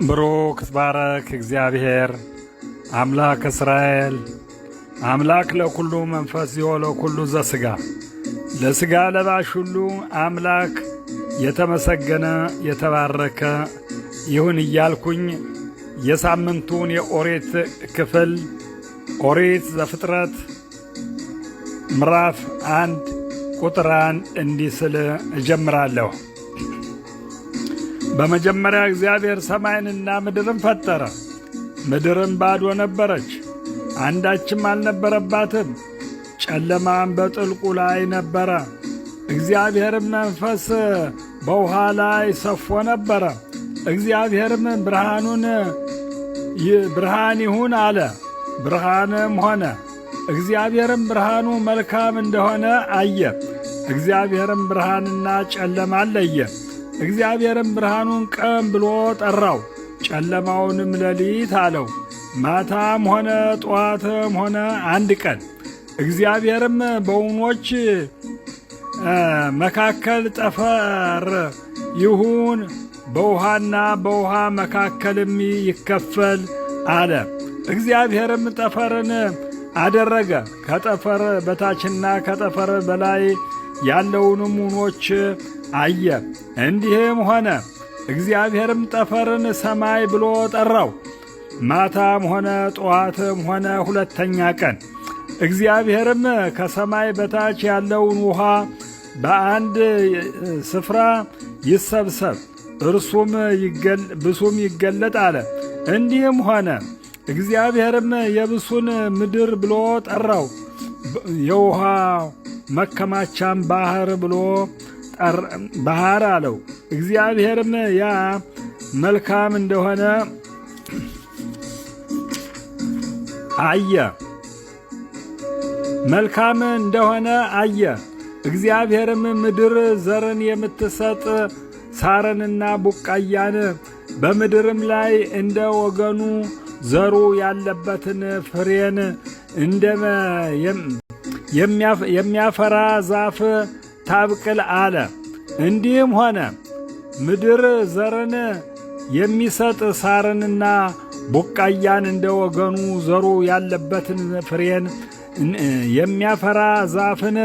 ብሩክ ትባረክ እግዚአብሔር አምላክ እስራኤል አምላክ ለኩሉ መንፈስ ለኩሉ ዘሥጋ፣ ለሥጋ ለባሽ ሁሉ አምላክ የተመሰገነ የተባረከ ይሁን እያልኩኝ የሳምንቱን የኦሪት ክፍል ኦሪት ዘፍጥረት ምዕራፍ 1 ቁጥር 1 እንዲህ ስል እጀምራለሁ። በመጀመሪያ እግዚአብሔር ሰማይንና ምድርን ፈጠረ። ምድርም ባዶ ነበረች፣ አንዳችም አልነበረባትም። ጨለማም በጥልቁ ላይ ነበረ። እግዚአብሔርም መንፈስ በውሃ ላይ ሰፎ ነበረ። እግዚአብሔርም ብርሃን ይሁን አለ፣ ብርሃንም ሆነ። እግዚአብሔርም ብርሃኑ መልካም እንደሆነ አየ። እግዚአብሔርም ብርሃንና ጨለማ ለየ። እግዚአብሔርም ብርሃኑን ቀን ብሎ ጠራው፣ ጨለማውንም ሌሊት አለው። ማታም ሆነ ጠዋትም ሆነ አንድ ቀን። እግዚአብሔርም በውኖች መካከል ጠፈር ይሁን፣ በውሃና በውሃ መካከልም ይከፈል አለ። እግዚአብሔርም ጠፈርን አደረገ፣ ከጠፈር በታችና ከጠፈር በላይ ያለውንም ውኖች አየ። እንዲህም ሆነ። እግዚአብሔርም ጠፈርን ሰማይ ብሎ ጠራው። ማታም ሆነ ጠዋትም ሆነ ሁለተኛ ቀን። እግዚአብሔርም ከሰማይ በታች ያለውን ውሃ በአንድ ስፍራ ይሰብሰብ፣ እርሱም ብሱም ይገለጥ አለ። እንዲህም ሆነ። እግዚአብሔርም የብሱን ምድር ብሎ ጠራው፣ የውሃ መከማቻም ባህር ብሎ ባህር አለው። እግዚአብሔርም ያ መልካም እንደሆነ አየ። መልካም እንደሆነ አየ። እግዚአብሔርም ምድር ዘርን የምትሰጥ ሳርንና ቡቃያን በምድርም ላይ እንደ ወገኑ ዘሩ ያለበትን ፍሬን እንደ የሚያፈራ ዛፍ ታብቅል አለ። እንዲህም ሆነ። ምድር ዘርን የሚሰጥ ሳርንና ቡቃያን እንደ ወገኑ ዘሩ ያለበትን ፍሬን የሚያፈራ ዛፍን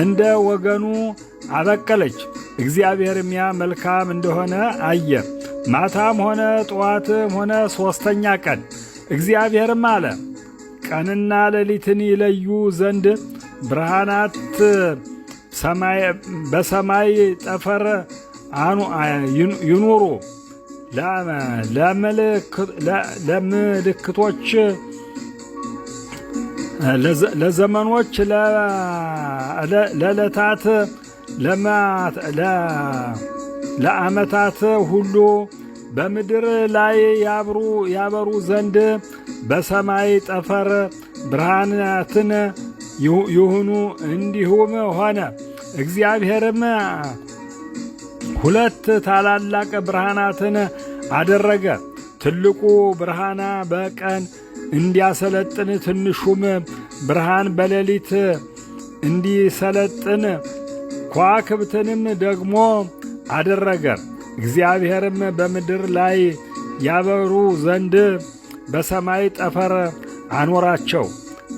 እንደ ወገኑ አበቀለች። እግዚአብሔርም ያ መልካም እንደሆነ አየ። ማታም ሆነ ጠዋትም ሆነ ሦስተኛ ቀን። እግዚአብሔርም አለ፣ ቀንና ሌሊትን ይለዩ ዘንድ ብርሃናት በሰማይ ጠፈር ይኑሩ፣ ለምልክቶች፣ ለዘመኖች፣ ለዕለታት፣ ለዓመታት ሁሉ በምድር ላይ ያበሩ ዘንድ በሰማይ ጠፈር ብርሃናትን ይሁኑ። እንዲሁም ሆነ። እግዚአብሔርም ሁለት ታላላቅ ብርሃናትን አደረገ። ትልቁ ብርሃን በቀን እንዲያሰለጥን፣ ትንሹም ብርሃን በሌሊት እንዲሰለጥን፣ ከዋክብትንም ደግሞ አደረገ። እግዚአብሔርም በምድር ላይ ያበሩ ዘንድ በሰማይ ጠፈር አኖራቸው።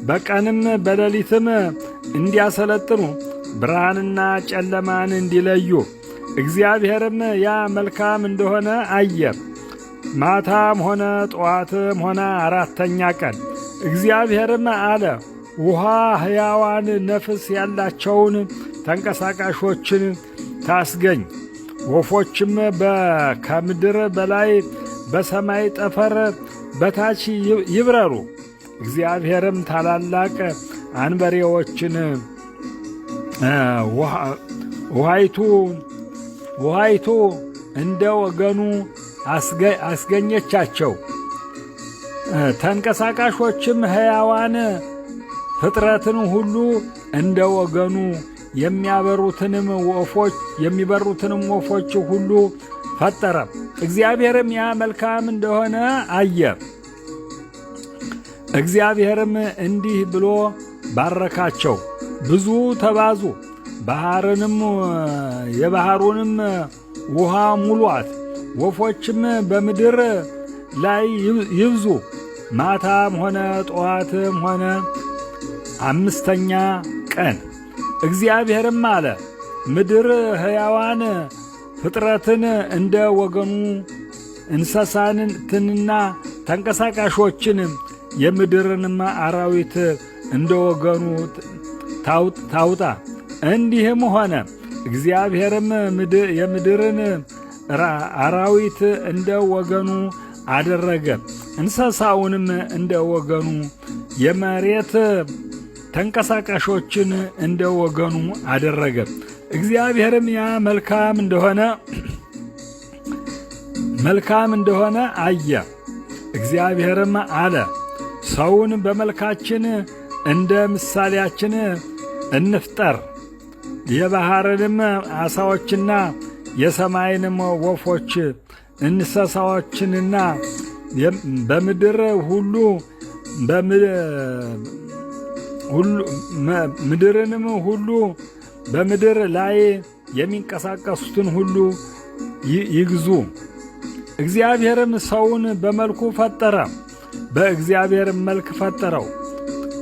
በቀንም በሌሊትም እንዲያሰለጥኑ፣ ብርሃንና ጨለማን እንዲለዩ። እግዚአብሔርም ያ መልካም እንደሆነ አየ። ማታም ሆነ ጠዋትም ሆነ አራተኛ ቀን። እግዚአብሔርም አለ፣ ውሃ ሕያዋን ነፍስ ያላቸውን ተንቀሳቃሾችን ታስገኝ፣ ወፎችም ከምድር በላይ በሰማይ ጠፈር በታች ይብረሩ። እግዚአብሔርም ታላላቅ አንበሬዎችን ውሃይቱ እንደ ወገኑ አስገኘቻቸው። ተንቀሳቃሾችም ሕያዋን ፍጥረትን ሁሉ እንደ ወገኑ የሚበሩትንም ወፎች ሁሉ ፈጠረ። እግዚአብሔርም ያ መልካም እንደሆነ አየ። እግዚአብሔርም እንዲህ ብሎ ባረካቸው፣ ብዙ ተባዙ፣ ባህርንም የባሕሩንም ውሃ ሙሏት፣ ወፎችም በምድር ላይ ይብዙ። ማታም ሆነ ጠዋትም ሆነ አምስተኛ ቀን። እግዚአብሔርም አለ፣ ምድር ሕያዋን ፍጥረትን እንደ ወገኑ እንስሳትንና ተንቀሳቃሾችን የምድርንም አራዊት እንደ ወገኑ ታውጣ። እንዲህም ሆነ። እግዚአብሔርም የምድርን አራዊት እንደ ወገኑ አደረገ፣ እንስሳውንም እንደ ወገኑ፣ የመሬት ተንቀሳቃሾችን እንደ ወገኑ አደረገ። እግዚአብሔርም ያ መልካም እንደሆነ አየ። እግዚአብሔርም አለ፣ ሰውን በመልካችን እንደ ምሳሌያችን እንፍጠር፣ የባሕርንም ዓሣዎችና የሰማይንም ወፎች እንስሳዎችንና በምድር ሁሉ ምድርንም ሁሉ በምድር ላይ የሚንቀሳቀሱትን ሁሉ ይግዙ። እግዚአብሔርም ሰውን በመልኩ ፈጠረ፣ በእግዚአብሔር መልክ ፈጠረው፣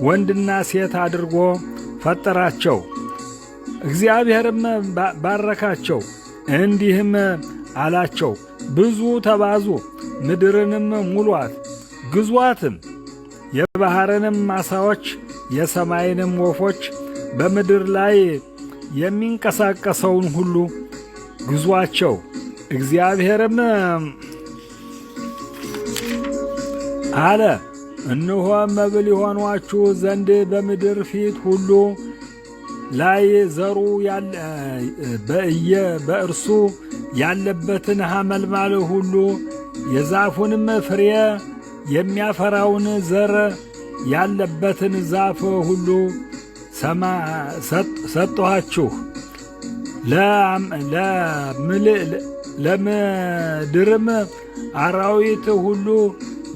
ወንድና ሴት አድርጎ ፈጠራቸው። እግዚአብሔርም ባረካቸው፣ እንዲህም አላቸው፦ ብዙ ተባዙ፣ ምድርንም ሙሏት፣ ግዟትም፣ የባሕርንም ዓሣዎች፣ የሰማይንም ወፎች፣ በምድር ላይ የሚንቀሳቀሰውን ሁሉ ግዟቸው። እግዚአብሔርም አለ፣ እነሆ መብል ይሆኗችሁ ዘንድ በምድር ፊት ሁሉ ላይ ዘሩ በእርሱ ያለበትን ሐመልማል ሁሉ የዛፉንም ፍሬ የሚያፈራውን ዘር ያለበትን ዛፍ ሁሉ ሰጠኋችሁ። ለምድርም አራዊት ሁሉ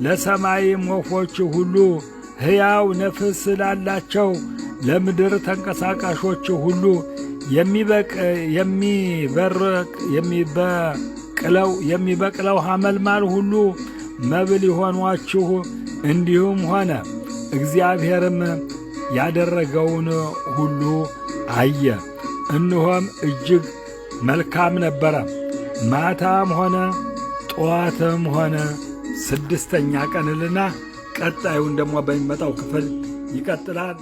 ለሰማይም ወፎች ሁሉ ሕያው ነፍስ ላላቸው ለምድር ተንቀሳቃሾች ሁሉ የሚበቅለው ሐመልማል ሁሉ መብል ይሆኗችሁ። እንዲሁም ሆነ። እግዚአብሔርም ያደረገውን ሁሉ አየ፣ እነሆም እጅግ መልካም ነበረ። ማታም ሆነ ጠዋትም ሆነ ስድስተኛ ቀንልና ቀጣዩን ደግሞ በሚመጣው ክፍል ይቀጥላል።